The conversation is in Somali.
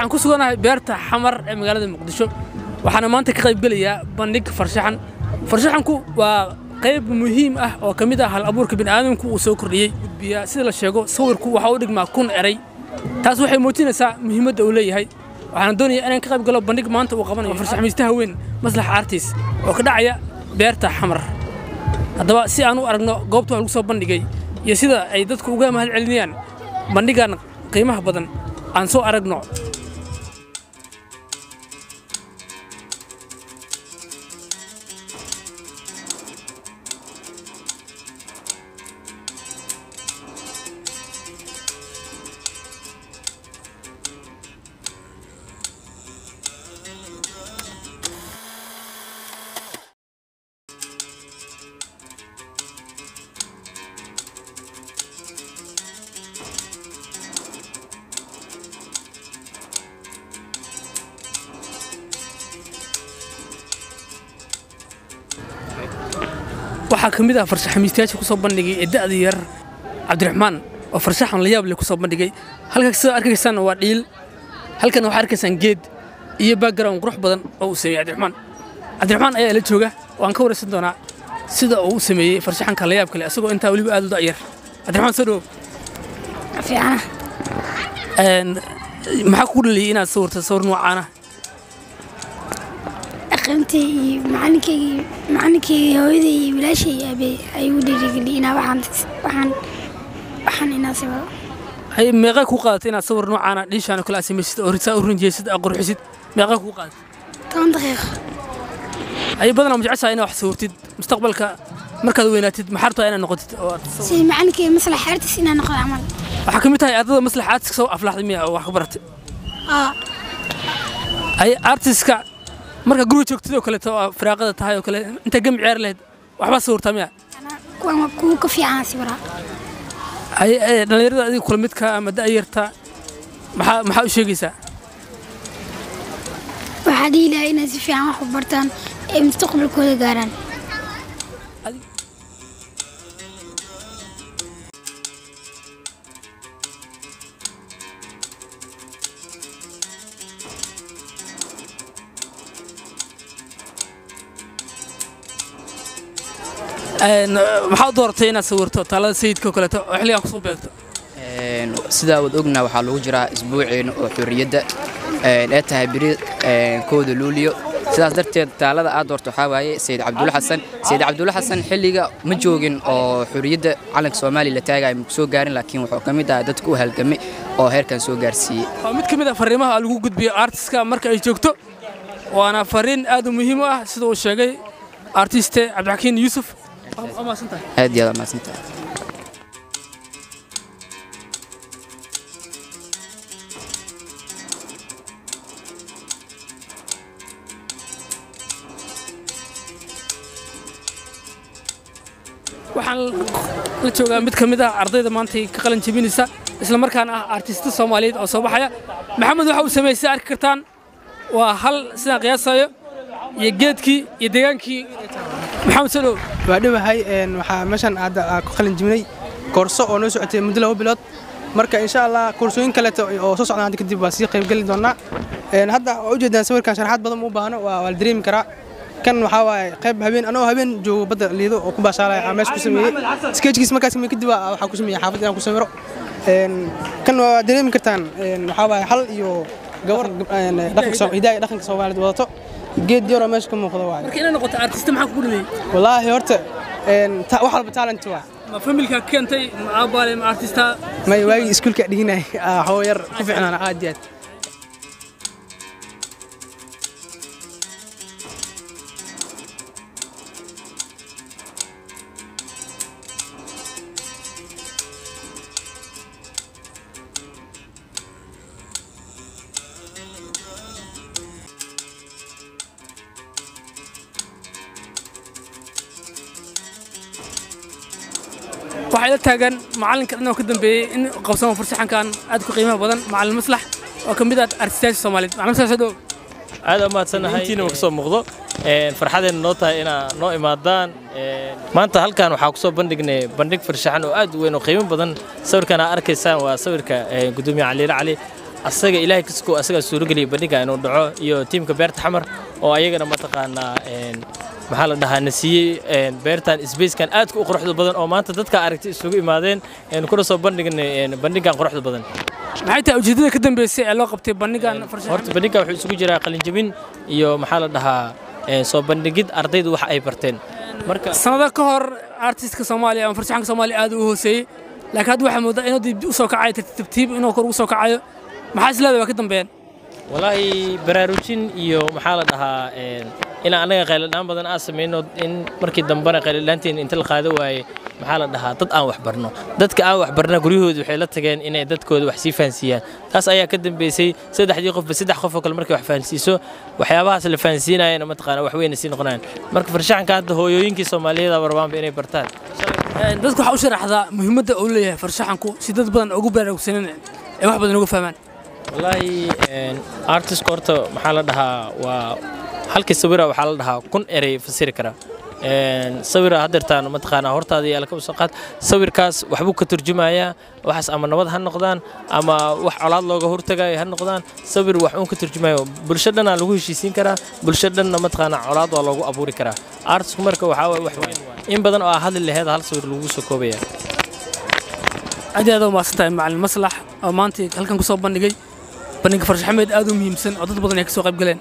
Waxaan ku suganahay beerta Xamar ee magaalada Muqdisho. Waxaana maanta ka qaybgelayaa bandhig farshaxan. Farshaxanku waa qayb muhiim ah oo ka mid ah hal abuurka bini'aadamku uu soo kordhiyey. Gudbiya sida la sheego, sawirku waxa uu dhigmaa 1000 eray. Taas waxay muujinaysaa muhiimadda uu leeyahay. Waxaan doonayaa inaan ka qayb galo bandhig maanta uu qabanayo farshaxaniistaha weyn Maslax Artist oo ka dhacaya beerta Xamar. Haddaba si aan u aragno goobta wax lagu soo bandhigay iyo sida ay dadku uga mahad celinayaan bandhigan qiimaha badan, aan soo aragno. Waxaa ka mid ah farshaxaniistayaasha ku soo bandhigay ee da'da yar Cabdiraxmaan oo farshaxan la yaab leh ku soo bandhigay. Halka sida arkaysaan waa dhiil, halkan waxaa arkaysaan geed iyo background qurux badan oo uu sameeyey Cabdiraxmaan. Cabdiraxmaan ayaa la jooga oo aan ka waraysan doonaa sida uu u sameeyey farshaxanka la yaab kale, isagoo intaa weliba aad u da'yar. Cabdiraxmaan, soo dhawow. Fiicana. Maxaa kugu dhaliyey inaad sawirto sawir noocaan ah? Aqoontii iyo macallinkaygii, hooyaday iyo walaashay iyo aabbe ay igu dhiirigeliyey inaa waxaan inaa sawiro. Hay, meeqa kuu qaadatay inaad sawir noocaan ah, dhiishaan oo kale aad samaysid oo saa u rinjeysid, aad qurxisid? Meeqa kuu qaadatay? 10 daqiiqo. Hay, badanaa ma jeceshahay inaad wax sawirtid? Mustaqbalka markaad weynaatid maxaa rabtaa inaad noqotid oo aad sawir? Sida macallinkayga Maslax Artist inaan noqdo camal. Waxaa ka mid tahay ardada Maslax Artist soo aflaxday miya oo wax ka baratay? Aa. Hay, artistka marka guriga joogtid oo kaleeto oo firaaqada tahay oo kale, inta gam ciyaar lahayd waxbaa sawirtaa miya? Kuwan waa kuwa ka fiican sawiraa. Hay, dhalinyarada adiga kula midka ama da'yarta maxaa u sheegaysaa? Waxaa dhihi lahaa inay si fiican wax u bartaan ee mustaqbalkooda gaaraan. Maxaa u dooratay inaad sawirto taalada Sayidka oo kaleeto oo xilligan kusoo beegto? Sidaa waad ognaha, waxaa lagu jiraa isbuuceena oo xorriyadda ee tahay beri 1-da Luuliyo. Sidaas darteed taalada aad doorto waxaa waaye Sayid Cabdulla Xasan. Sayid Cabdulla Xasan xilliga ma joogin oo xorriyadda calanka Soomaaliya la taagayo ma soo gaarin, laakiin wuxuu ka mid ahaa dadka u halgamay oo heerkan soo gaarsiiyey. Waa mid ka mid ah fariimaha lagu gudbiyo artistka marka ay joogto, waana fariin aad u muhiim u ah sida uu sheegay artiste Cabdixakiin Yuusuf. Waa mahadsantahay. Aad iyo aad mahadsantahay. Waxaan la joogaa mid ka mid ah ardayda maanta ka qalin jebinaysa, isla markaana ah artista Soomaaliyeed oo soo baxaya. Maxamed waxa uu sameeyey sida arki kartaan waa hal sidaan qiyaasayo iyo geedkii iyo deegaankii. Maxamed, soo dhow. Waa dhowahay. Waxaa meeshan hadda ku qalin jebinay koorso oo noo socotay muddo 2 bilood. Marka insha Allah koorsooyin kaleeto oo soo socdaan hadda kadib waa sii qaybgeli doonaa. Hadda waa ujeedaan sawirkan, sharaxaad badan uma baahno, waa la dareemi karaa. Kan waxaa waaye qayb habeen anoo habeen joogo badda Liido oo ku baashaalaya aan meesha ku sameeyey sketchkiis. Markaas sameeyey kadib waxaa ku sameeyey xaafad inaan ku sawiro. Kan waa dareemi kartaan, waxaa waaye hal iyo gabar dhaqanka hidaha iyo dhaqanka Soomaaliyeed wadato, geed yaroo meesha ka muuqda waaye. Marka inaad noqoto artista maxaa kugu dhaliyey? Wallaahi horta wax walba talent waa. Ma familka ka keentay? Ma aabbaale ma artista? May, waagii iskuulka dhiginay xoo yar ku fiicnaana aad iyo aad. Waxaa ila taagan macalinka dhan oo ka dambeeyey in qabsamo farshaxankan aad ku qiimaha badan, macalin Maslax oo ka mid ah artistayaasha Soomaaliyeed. Macalin Maslax, soo dhow. Aad u mahadsannahay intiina ka soo muuqdo. Farxadeenna noo tahay inaa noo imaadaan maanta. Halkan waxaa kusoo bandhignay bandhig farshaxan oo aad u weyn oo qiimo badan. Sawirkan aad arkaysaan waa sawirka gudoomiye Caliile Cali Asaga Ilaahay kasko asaga suurageliyay bandhiga inuu dhaco, iyo tiimka Beerta Xamar oo ayagana mataqaanaa maxaa la dhahaa na siiyey beertan, spacekan aadka u quruxda badan oo maanta dadka aragtay isugu imaadeen, kuna soo bandhignay bandhigan quruxda badan. Maxay tahay ujeedada ka dambeysay ee loo qabtay bandhigan farshaxan? Horta bandhigan wuxuu isugu jiraa qalinjabin iyo maxaa la dhahaa soo bandhigid ardaydu wax ay barteen. Marka sanado ka hor artistka Soomaaliya ama farshaxanka Soomaaliya aad u hooseeyey, laakiin hadda waxaa moodaa inuu dib u soo kacayo tartiib tartiib, inuu kor ugu soo kacayo. Maxaa is leedahay waa ka dambeeyeen? Walaahi baraarujin iyo maxaa la dhahaa in annaga qayladhaan badan aan samayno, in markii dambena qayladhaanteen inta la qaado waaye maxaa la dhahaa dad aan wax barno, dadka aan wax barna guryahooda waxay la tageen inay dadkooda wax sii fahansiiyaan. Taas ayaa ka dambeysay saddexdii qofba saddex qof oo kale markay wax fahansiiso, waxyaabahaas la fahansiinayana mataqaana wax weyna sii noqonayaan. Marka farshaxanka hadda hooyooyinkii Soomaaliyeed aa rabaanba inay bartaan. Dadku waxaa u sharaxdaa muhiimadda uu leeyahay farshaxanku si dad badan ugu baraarugsanin ay wax badan uga fahmaan. Wallaahi artist horta maxaa la dhahaa waa halkii sawira waxaa la dhahaa 1000 erey fasiri karaa. Sawira haddeertaan mataqaanaa hortaada yaala ka soo qaad, sawirkaas waxbuu ka turjumayaa waxaas, ama nabad ha noqdaan ama wax colaad looga hortagayo ha noqdaan, sawir wax uun ka turjumayo. Bulsho dhanaa lagu heshiisiin karaa, bulsho dhanna mataqaanaa colaad waa loogu abuuri karaa. Artistku marka waxaa waye wax weyn waaye, in badan oo aa hadli laheyd hal sawir lagu soo koobaya. Aad iyo aad u mahadsan tahay macalin Maslax oo maanta halkan ku soo bandhigay bandhiga farshaxameed aad u muhiimsan oo dad badan ay ka soo qayb galeen.